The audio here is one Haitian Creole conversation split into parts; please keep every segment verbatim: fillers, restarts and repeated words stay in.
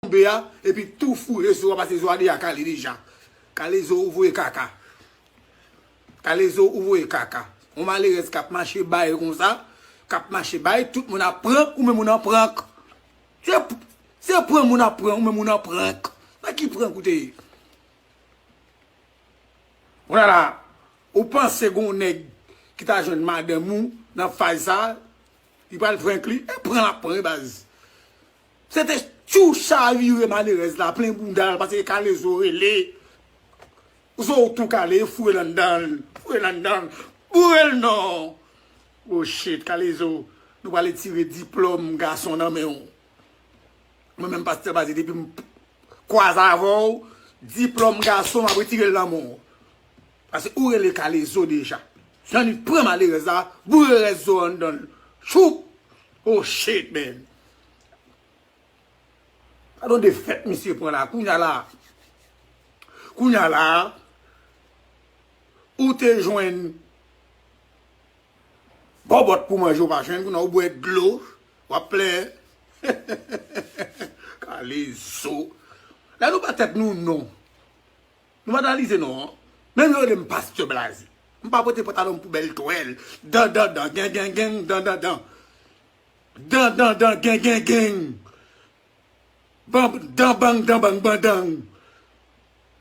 Be a, epi tou foure zo a, pase zo a deja kale deja. Kalezo ou voye kaka. Kalezo ou voye kaka. Yon malerèz k ap mache bay konsa, k ap mache bay, tout moun ap pran, ou menm ou nan prank. Se, se pran moun ap pran, ou menm ou nan prank. Nan ki prank ou te ye? Kounye a la, ou panse gon nèg ki ta jwenn madanm ou nan faz sa, li pral prank li? E pran l ap pran wi baz. Se te tchou chavire malerèz la, plen bounda l, pase kalezo rele. Zo w tou kale, foure l anndan l, foure l anndan l, boure l non. Oh shit, kalezo, nou pral retire diplòm gason nan men w. Mwen menm pastè Blaze depi m kwaze avè w, diplòm gason m ap retire l nan men w. Paske ou rele kalezo deja. Jan li pran malerèz la, boure rès zo anndan l. Choup! Oh shit, man. Gadon defèt misye pran la. Kounye a la. Kounye a la. Ou te jwenn bòbòt pou manje ou pa jwenn, kounye a ou bwè dlo, w ap plenyen. Kalezo. Lè nou ba tèt nou non. Nou pa analize non. Menm yo rele m pastè Blaze. M pa pote pantalon m pou bèl twèl. Dan, dan, dan, gen, gen, gen, dan, dan, dan. Dan, dan, dan, gen, gen, gen. Ban, dan, bang, dan, bang, bandang.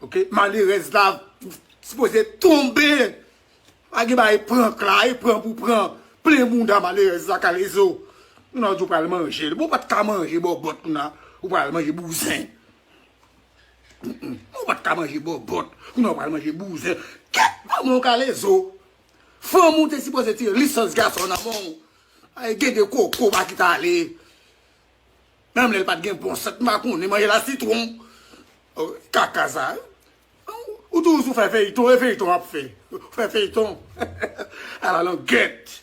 Ok, malerèz la sipoze tonbe. Pa gen bagay prank la, e pran pou pran. Plen bounda malerèz la, kalezo. Kounye a ou di w pral manje l. Bon, ou pa t ka manje bòbòt, kounye a ou pral manje bouzen. Mm, mm. Ou pa t ka manje bòbòt, kounye a ou pral manje bouzen. Kèt manman w, kalezo. Fanm ou te sipoze tire lisans gason nan men w. Ay, gen de koko pa kit ale. Menm lè l pa t gen bon sant, m pa konnen, manje lasitwon. Oh, kaka sa. Ou toujou sou fè feyton, e feyton w ap fè. Ou fè feyton. Ala langèt.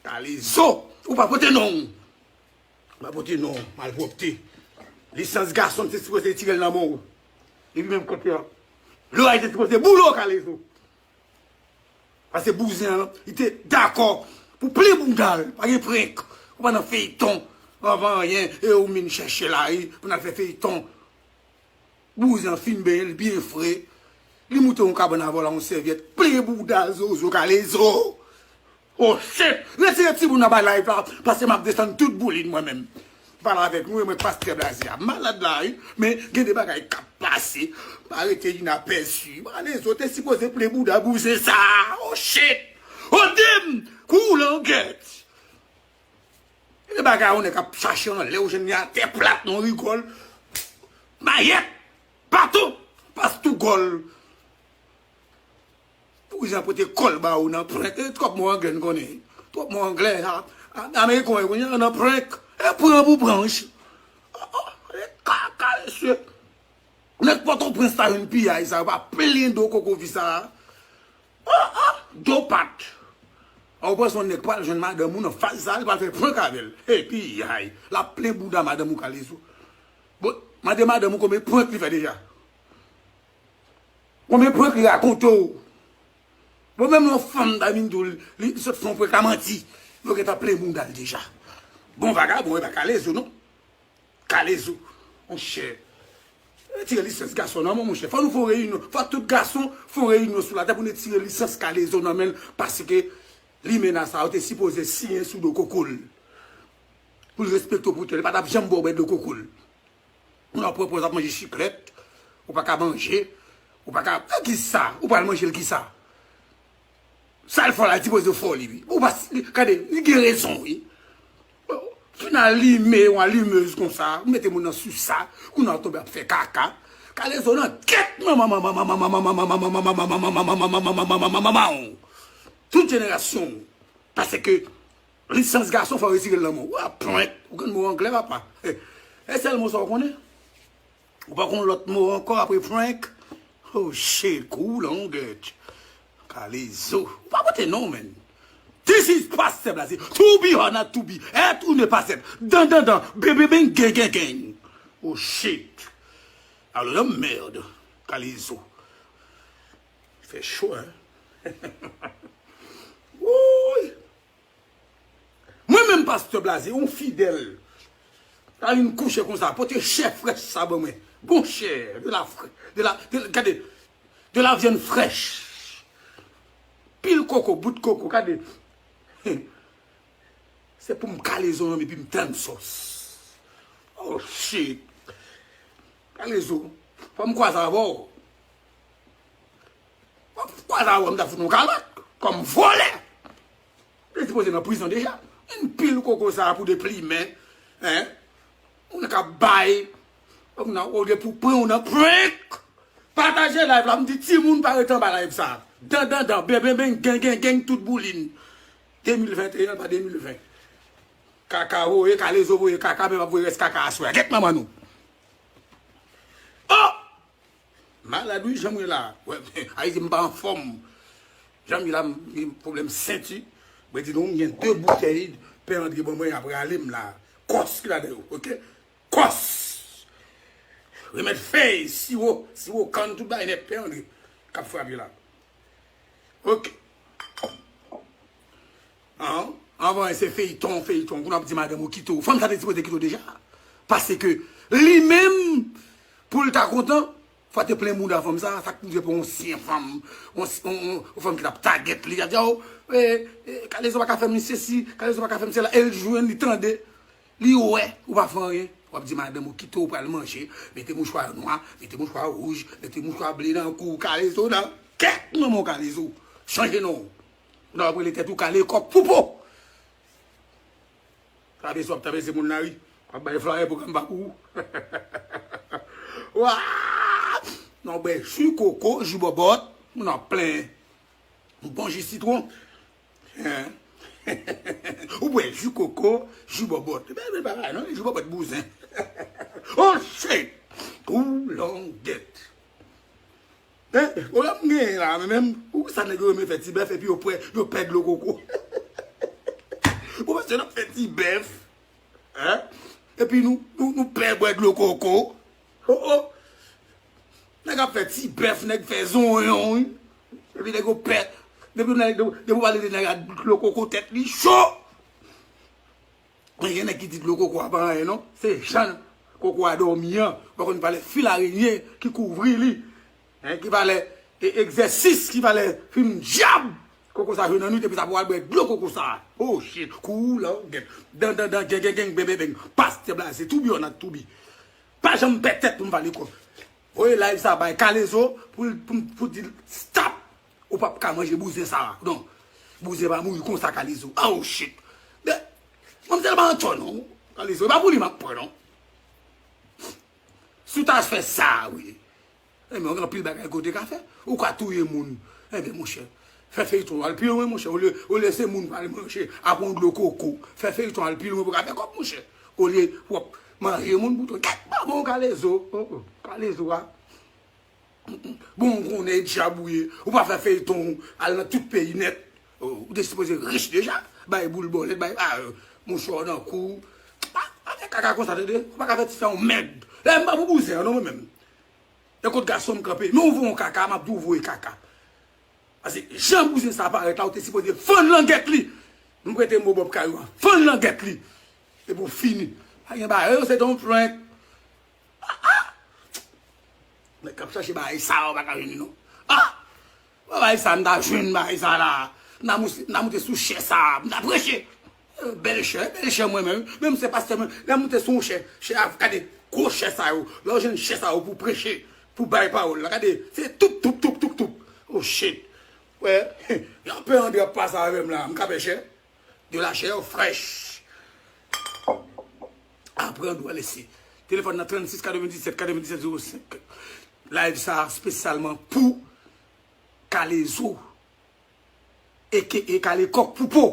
Kalezo, ou pa pote non. Ou pa pote non, malpwòpte. Lisans gason, m te sipoze tire l nan men w. Epi menm kote a. Lè w te sipoze boule w, kalezo. Paske bouzen an, li te dakò pou plen bounda l, pa gen prank. Ou pa nan feyton, anvan anyen, e ou vin chèche lari pou n al fè feyton. Bouzen an fin benyen, li byen fre. Li moute yon kabann avè w la, yon sèvyèt, plen bounda zozo, kalezo. Oh shit! Retire timoun anba live la, paske m ap desann tout boulin mwen menm. Pale avèk nou, e mwen pastè Blaze a. Malad la, wi, men gen de bagay k ap pase. Pa rete inapèsi. Kalezo te sipoze plen bounda bouzen sa. Oh shit! Oh dim! Kou langèt! Gen de bagay yon nèg ap chache anlè, ou jwenn li atè plat, nan rigòl. Mayèt! Baton! Pas tou gòl! Pou jan pote kòl ba ou nan prank. E twòp mo anglè n konnen. Twòp mo anglè, a, a, ameriken yo konnen nan prank. E pran pou pranch. Oh, oh, e kaka, mesye. Nèg Pòtoprens ta jwenn piyay sa, yo pa plen do koko fi sa. Oh, oh, do pat. A, ou panse yon nèg pral jwenn madanm ou nan faz sa, li pral fè prank avè l. E piyay. L ap plen bouda madanm ou, kalezo. Bon, mande madanm ou konbyen prank li fè deja. Konbyen prank li rakonte w? Bon, menm yon fanm ta vin di w, li, li sot fè yon prank a manti. Yo gentan plen bounda l deja. Bon, vagabon, e pa kalezo, non. Kalezo. Monchè. Retire lisans gason nan men w, monchè. Fò nou fè yon reyinyon. Fò tout gason fè yon reyinyon sou latè pou n retire lisans kalezo nan men l. Paske limena sa yo te sipoze siyen sou do koko l. Pou l respekte w pou tèl. Li pa t ap janm ba w bwè dlo koko l. Moun ap pran pòz ap manje chiklèt, ou pa ka manje, ou pa ka, e kisa? Ou pral manje l kisa? Sa l fè w la, li sipoze fè w li, wi. Ou pa, gade, li gen rezon, wi. Fin alime yon alimez konsa, ou mete moun nan sou sa, kounye a w tonbe ap fè kaka. Kalezo nan gèt manman, manman, manman, manman, manman, manman, manman, manman, manman, manman, manman, manman, manman, manman, manman, tout jenerasyon w. Paske Lisans gason fò retire l nan men w. Ou ap prank. Ou konn mo anglè, papa. E sèl mo sa w konnen. Ou pa konn lòt mo ankò apre prank. Oh shit, kou langèt. Kalezo. Ou pa pote non, man. This is Pastor Blaze. To be or not to be. Être ou ne pas être. Dan, dan, dan. Ben, ben, ben, gen, gen, gen. Oh shit. Alò nan mèd. Kalezo. Fè cho, hein? Wouy! Mwen menm Pastè Blaze, yon fidèl. Sa vin kouche konsa, pote chè frèch sa ban mwen. Bon chè, de la frè, de la, de, gade, de la vyann frèch. Pil koko, bout koko, gade. Se pou m kale zo nan men epi m tann sòs. Oh shit. Kale zo, fò m kwaze avè w. Fò m kwaze avè w, m ta fout ou kalòt. Kòm vòlè. Ou te sipoze nan prizon deja. Yon pil koko sa pou deplimen. Hein? Ou nan ka bay. Ou nan, ou de pou pran ou nan prank. Pataje live la, m di timoun pa ret anba live sa. Dan, dan, dan, ben, ben, ben, gen, gen, gen, tout boulin. De mil venteyen, pa de mil ven. Kaka voye, kalezo voye kaka, men m ap voye rès kaka aswè. Gèt manman nou. Oh! Malad wi, jan m ye la. Wè, Ayiti m pa anfòm. Jan m ye la, m gen pwoblèm senti. Mwen di nou, m gen de boutèy Pè Andre ban mwen, y ap rale m la. Kòs ki ladan yo, oke? Kòs! Remèd fèy, siwo, siwo kann, tout bagay nèt, Pè Andre k ap frape la. Oke. An, anvan se feyton, feyton, pou n ap di madanm ou kite w. Fanm sa te sipoze kite w deja. Paske li menm, pou l ta kontan, fò te plen bouda fanm sa, sa k rive pou yon ansyen fanm, yon, yon, yon, yon fanm ki t ap tagèt li, y ap di, oh, eh, eh, Kalezo pa ka fè m sesi, Kalezo pa ka fè m sela, e l jwenn, li tande, li wè, ou pa fè anyen, w ap di madanm ou kite w pral manje, mete mouchwa nwa, mete mouchwa wouj, mete mouchwa ble nan kou, Kalezo nan kèk manman w Kalezo, chanje non w. Ou nan w ap rele tèt ou Kale kòk pou po. Trape sou ap trape se moun la wi. W ap bay flayè pwogram pa pou ou. Wa! Nan bwè ji koko, ji bòbòt, moun ap plen. Yon bon ji sitwon. Hein? Ou bwè ji koko, ji bòbòt. Bèl, bèl bagay, non? Ji bòbòt bouzen. Oh shit! Koulangèt. Hein? Pwoblèm m genyen la, men menm, ou sa nèg yo renmen fè ti bèf epi yo pwè, yo pè dlo koko. Ou panse n ap fè ti bèf? Hein? Epi nou, nou, nou pè bwè dlo koko. Oh, oh. Nèg ap fè ti bèf, nèg fè zonyon, wi. Epi nèg yo pè. Depi nèg, depi w pale de nèg ak dlo koko, tèt li cho. Men gen nèg ki di dlo koko a pa anyen non. Se jan koko a dòmi an. Ou pa konn valè fil arenye ki kouvri li. Hein, ki valè e, egzèsis, ki valè fim dyab. Koko sa jwe nan nwit, epi sa pou al bwè dlo koko sa. Oh shit, koulangèt. Dan, dan, dan, gen, gen, gen, ben, ben, ben. Pastè blaze, to be or not to be. Pa janm pè tèt pou m pale kò. Voye live sa bay Kalezo pou, pou, pou di l stop. Ou p ap ka manje bouzen sa. Non. Bouzen pa mouri konsa, Kalezo. Oh shit. Men, manmzèl pa antò non. Kalezo, e pa pou li m ap pran non. Si w ta fè sa, wi. Enben, w gen anpil bagay ke w te ka fè. Ou ka touye moun. Enben, monchè, fè feyton al pi lwen, monchè. Olye, olye se moun pral manje ak yon dlo koko. Fè feyton al pi lwen pou w ka fè kòb, monchè. Olye w ap manje moun bouton. Gèt manman w Kalezo. Oh, oh, Kalezo a. Bon, ou konnen e dyab ou ye. Ou pa fè feyton, al nan tout peyi nèt. Oh, ou te sipoze rich deja. Bay boul bòlèt, bay, ah, euh, mouchwa w nan kou. Pa, pa fè kaka konsa, tande. Ou pa ka fè ti fè yon mèd. Lè m pa pou bouzen an, non, mwen menm. E kot gason m kanpe. Men ou voye yon kaka, m ap di w voye kaka. Paske jan bouzen sa parèt la, ou te sipoze fann langèt li. M prete mo Bòb Kayou a. Fann langèt li. Epi w fini. Pa gen bagay, yo, se te yon prank. Ah, ah. Nèg k ap chache bagay sa, ou pa ka jwenn li non. Ah! Bagay sa, m ta jwenn bagay sa la. M ta moute, m ta moute sou chè sa, m ta preche. Eh, bèl chè, bèl chè mwen menm. Menm se pastè mwen, lè m moute sou yon chè, chè a, gade, gwo chè sa yo. Lè w jwenn chè sa yo pou preche, pou bay pawòl la, gade, se toup, toup, toup, toup, toup. Oh shit. Wè, yon pè Andre ap pase avè m la, m ka pè chè. De la chair fraîche. Aprann ou alesi. Telefòn nan trannsis katrevendiset katrevendiset zewo senk. Live sa espesyalman pou Kalezo. Eke e kale kòk pou po.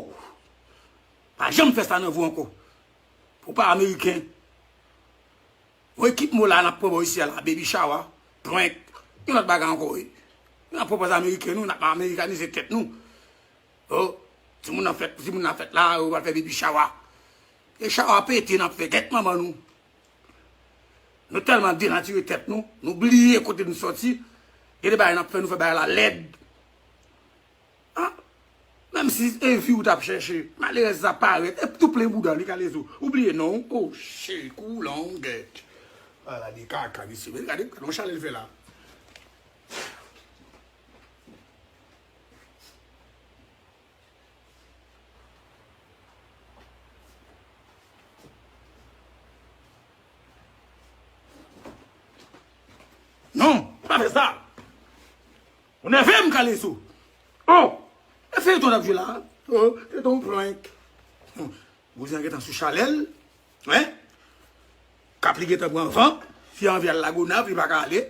Pa janm fè sa nan vi w ankò. Ou pa ameriken. Yon ekip mo la n ap pran bò isi a la, baby shower, prank, yon lòt bagay ankò wi. N ap pran pòz ameriken nou, n ap amerikanize tèt nou. Oh, timoun nan fèt, timoun nan fèt la, yo pral fè baby shower. E shower pete n ap fè, gèt manman nou. Nou tèlman denatire tèt nou, nou bliye kote nou sòti. Gen de bagay n ap fè, nou fè bagay la lèd. Ah, Menm si e vi w t ap chèche, malerèz sa parèt, e tou plen bouda li, Kalezo. Ou bliye non w. Oh shit, kou long gèt. Ala de kaka, mesye. Men gade, gade yon chalè l fè la. Non, pa fè sa. Ou nève m, Kalezo. Oh, e feyton n ap jwe la. Oh, se t on prank. Bouzen an gentan sou chalè l. Wi. Kap li gentan pran van. Fi a anvi al Lagonav, li pa ka ale.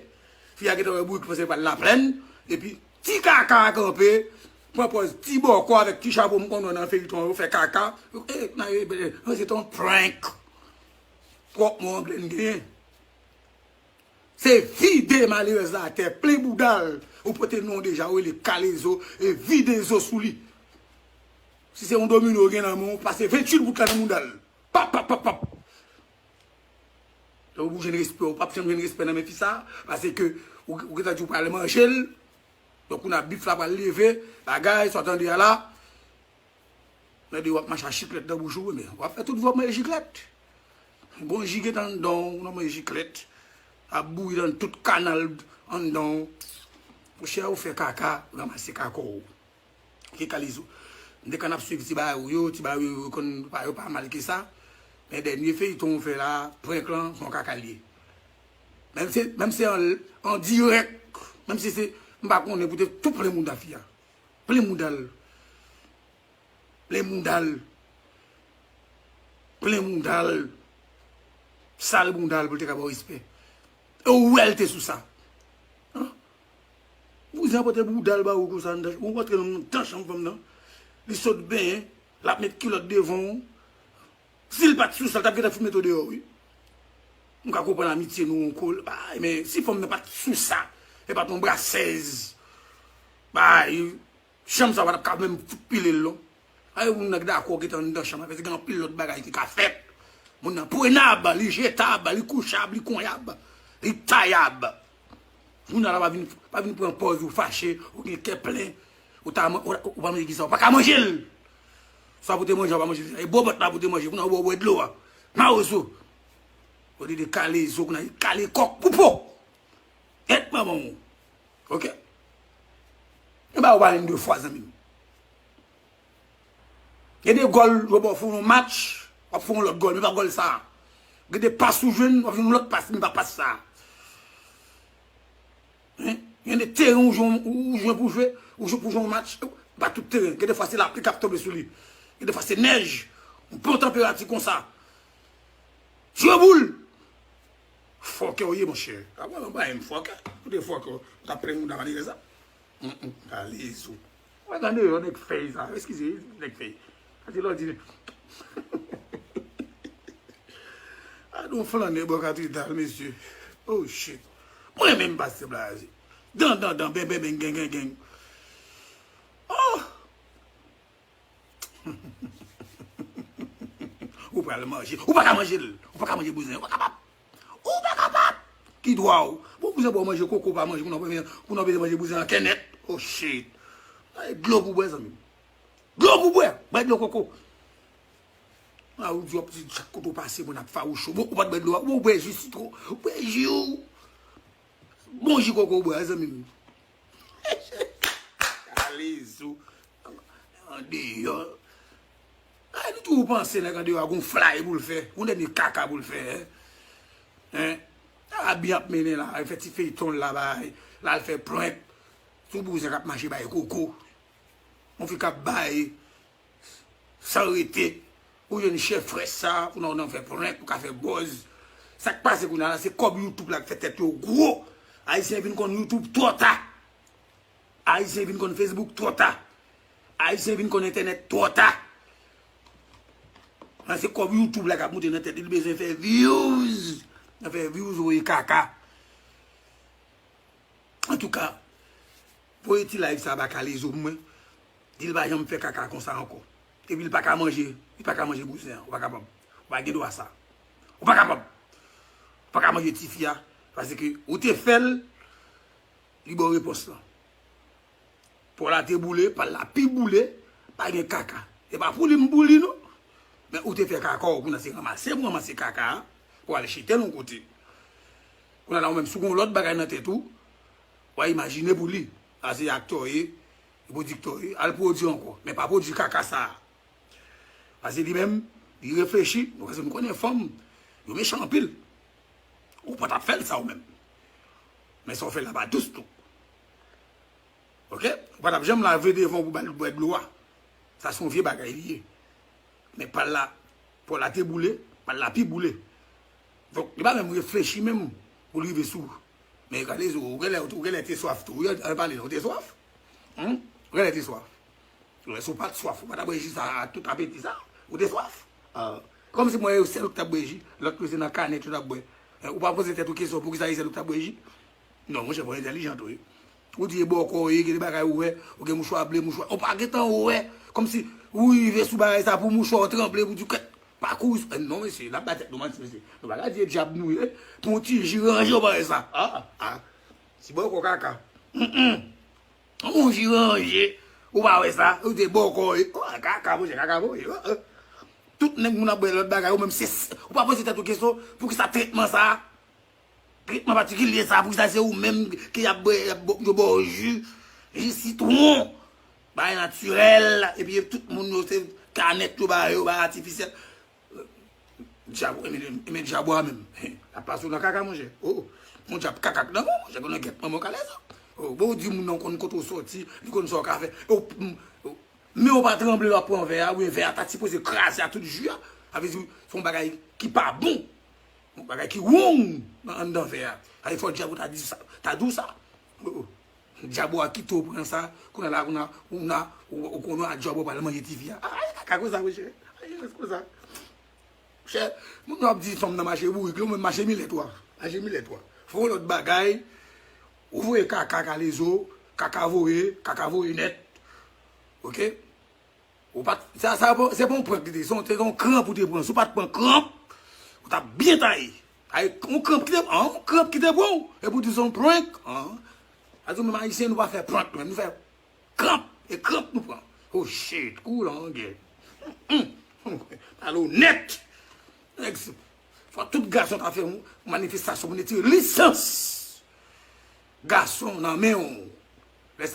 Fi a gentan wè bourik panse pral Laplèn. Epi ti kaka a kanpe. Pran pòz ti bòkò avèk ti chapo m konn wè nan feyton yo fè kaka. E, nan, e, e, se t on prank. Twòp mo angle n genyen. Se vide malerèz la atè, plen bouda l. Ou pote non deja, ou rele Kalezo, e vide zo sou li. Si se yon domino ou gen nan men w, pase venntuit bout la nan mouda l. Pap, pap, pap, pap. Donk, ou jwenn respè, ou pap janm jwenn respè nan men fi sa, paske ou, ou gentan di w pral manje l. Donk, kounye a bif la pral leve, bagay, sa w tande a la. Nan de w ap mache a chiklèt nan bouch ou, men w ap fè tout vi w ap manje chiklèt. Bon ji gentan anndan w, w nan manje chiklèt. Ap bouyi nan tout kanal anndan w. Monchè, ou fè kaka, ranmase kaka w. Ki Kalezo. M te konn ap swiv ti bagay ou yo, ti bagay ou yo konn pa yo pa mal ke sa. Men dènye feyton ou fè la, prank lan, se yon kaka l ye. Menm se, menm se an, an dirèk, menm si se, m pa konnen pou te tou plen mouda fi a. Plen mouda l. Plen mouda l. Plen mouda l. Sal mouda l pou l te ka ba w respè. E ou wè l te sou sa. An? Bouzen an pote bouda l ba ou konsa anndan, ou rantre nan anndan chanm fanm nan. Li sot benyen, l ap met kilòt devan w. Si l pa t sou sa, l t ap gentan fout mete w deyò, wi. M ka konprann amitye nou ankò, bay, men si fanm nan pa t sou sa, e pa t yon brasèz, bay, chanm sa pa t ap ka menm fout pile l, non. Ay, moun nan k dakò gentan anndan chanm la, paske gen anpil lòt bagay ki ka fèt. Moun nan prenab, li jetab, li kouchab, li konyab, li tayab. Moun nan la pa vin, pa vin pran pòz ou fache, ou gen kè plen, ou ta, ou, ou pa manje ki sa, ou pa ka manje l. Sa pou te manje, ou pa manje l. E bobòt la pou te manje, kounye a ou bwè dlo a. Mawozo. Ou te de kale zo, kounye a kale kòk pou po. Et manman ou. Oke? E ba ou pa menm de fwa, zanmi m. Gen de gòl, yo ba w fè yon match, w ap fè yon lòt gòl, men pa gòl sa a. Gen de pas ou jwenn, w ap jwenn yon lòt pas, men pa pas sa a. Hein? Gen de teren ou jwenn, ou jwenn pou jwe, ou jwe pou jwe yon match, pa tout teren. Gen de fwa se lapli k ap tonbe sou li. Gen de fwa se nèj, yon bon tanperati konsa. Tire boul! Fòkè w ye, monchè. A, mwen, mwen, mwen, fòkè. Kote fòkè w? Ou t ap plenn moun nan malere sa? Kalezo. Mwen tande yo, nèg fèy sa. Eskize, nèg fèy. Sa se lòdi. A, nou flannè bò katedral, mesye. Oh, shit. Mwen menm pastè blaze. Dan, dan, dan, ben, ben, ben, gen, gen, gen. Oh! Ou pral manje. Ou pa ka manje l. Ou pa ka manje bouzen. Ou pa kapab. Ou pa kapab. Ki dwa w? Bon, bouzen ba w manje koko, pa manje. Pou nou bezwen manje bouzen an kè nèt. Oh, shit. Ay, dlo pou bwè, zanmi m. Dlo pou bwè. Bwè dlo koko. A, ou di w ap di chak kote w pase, moun ap fawouch ou. Bon, ou pa t bwè dlo a. Ou bwè ji sitwon. Ou bwè ji w. Bon ji koko w bwè, zanmi m. Kalezo. Andeyò. Ay, nou toujou panse nèg andeyò a gon flay pou l fè, gon dènye kaka pou l fè, en. En? Abi ap mennen la, al fè ti feyton l la, bay, l al fè prank sou bouzen k ap mache bay koko. Yon fi k ap bay san rete. Ou jwenn chèf frè sa, pou nan, nan fè prank, pou ka fè buzz. Sa k pase kounye a la, se kòb YouTube la k fè tèt yo gwo. Ayisyen vin konn YouTube twò ta. Ayisyen vin konn Facebook twò ta. Ayisyen vin konn entènèt twò ta. Nan se kòb YouTube la k ap moute nan tèt li, li bezwen fè views. Nan fè views, voye kaka. Antouka, voye ti live sa ba Kalezo pou mwen. Di l pa janm fè kaka konsa ankò. Epi l pa ka manje, li pa ka manje bouzen an. Ou pa kapab. Ou pa gen dwa sa. Ou pa kapab. Ou pa ka manje tifi a. Paske ou te fè l, li ba w repons lan. Po l la te boule, pa l la pi boule. Pa gen kaka. E pa pou li m pou li non. Men ou te fè kaka w pou nan se ranmase pou ranmase kaka a, pou al chite l yon kote. Kounye a la ou menm si w gen yon lòt bagay nan tèt ou, w a imajine pou li. A se aktè w ye, e pwodiktè w ye, al pwodui ankò. Men pa pwodui kaka sa a. Paske li menm, li reflechi, nou paske nou konnen fanm, yo mechan anpil. Ou pa t ap fè l sa ou menm. Men sa w fè la pa dous tou. Ok? Ou pa t ap janm lave devan w pou ba l bwè dlo a. Sa se yon vye bagay li ye. Men pa l la, pa l la te boule, pa l la pi boule. Donk, li pa menm reflechi menm pou l rive sou. Men gade zo, ou genlè, ou genlè te swaf tou. Wi, al pale, ou te swaf? Hm? Ou genlè te swaf. Lè si w pa t swaf, ou pa t ap bwè ji sa a tout apeti sa. Ou te swaf? Ah. Kòmsi mwen, se ou k t ap bwè ji, lòt yo se nan kanèt yo t ap bwè. Eh, ou pa poze tèt ou kesyon poukisa se ou k t ap bwè ji? Non, monchè, fò entèlijan tou, wi. Ou di e bòkò w ye, gen de bagay ou wè, ou gen mouchwa ble, mouchwa. Ou pa gentan wè, kòmsi ou rive sou bagay sa pou mouchwa w tranble, pou di kèt, pa kouri sou. Eh, non, mesye, n ap bay tèt nou manti, mesye. Nou pa ka di e dyab nou ye, pou yon ti ji ranje w pa wè sa. Ah, ah. Ti bòkò kaka. Mm, mm. Yon ji ranje, ou pa wè sa, ou te bòkò, e, oh, kaka, monchè, kaka, monchè, oh, oh. Tout nèg moun ap bwè lòt bagay, ou menm se, ou pa poze tèt ou kesyon, poukisa tretman sa, tretman patikilye sa, poukisa se ou menm ki ap bwè, y ap bò, yo ba w ji, ji sitwon, bagay natirèl, epi tout moun yo se kanèt yo ba yo, bagay atifisyèl. Dyab, enben, enben dyab ou a menm. L ap pase w nan kaka, monchè. Oh, yon dyab kaka k nan men w, monchè, konnen gèt manman w kalèza. Oh, bon, ou di moun nan konn kote w sòti, li konn sa w ka fè. Oh, m, oh, men w pa tranble lè w ap pran vè a, oubyen vè a ta sipoze kraze a tout ji a. Sa vle di, se yon bagay ki pa bon. Yon bagay ki wrong nan anndan vè a. Sa vle di fò dyab ou ta di sa, ta di w sa. Oh, oh. Dyab ou a kite w pran sa, kounye a la, kounye a, ou na, ou, ou konnen a dyab ou pral manje tifi a. Ay, kaka konsa, monchè. Ay, konsa. Chè, moun yo ap di fanm nan mache bourik, li ou menm mache milèt ou a. Mache milèt ou a. Fè yon lòt bagay, ou voye kaka kalezo, kaka voye, kaka voye nèt. Ok? Ou pa t, sa, sa, se pa yon prank li te, se yon, se yon kranp ou te pran. Si w pa t pran kranp, ou t ap byen taye. Ay, yon kranp ki te, an, yon kranp ki te pran w. Epi w di se yon prank, an. Sa di menm Ayisyen, nou pa fè prank, menm nou fè kranp. E kranp nou pran. Oh shit, kou langè. Pale onèt. Nèg, fò tout gason ta fè yon manifestasyon pou n retire lisans gason nan men w. Lè sa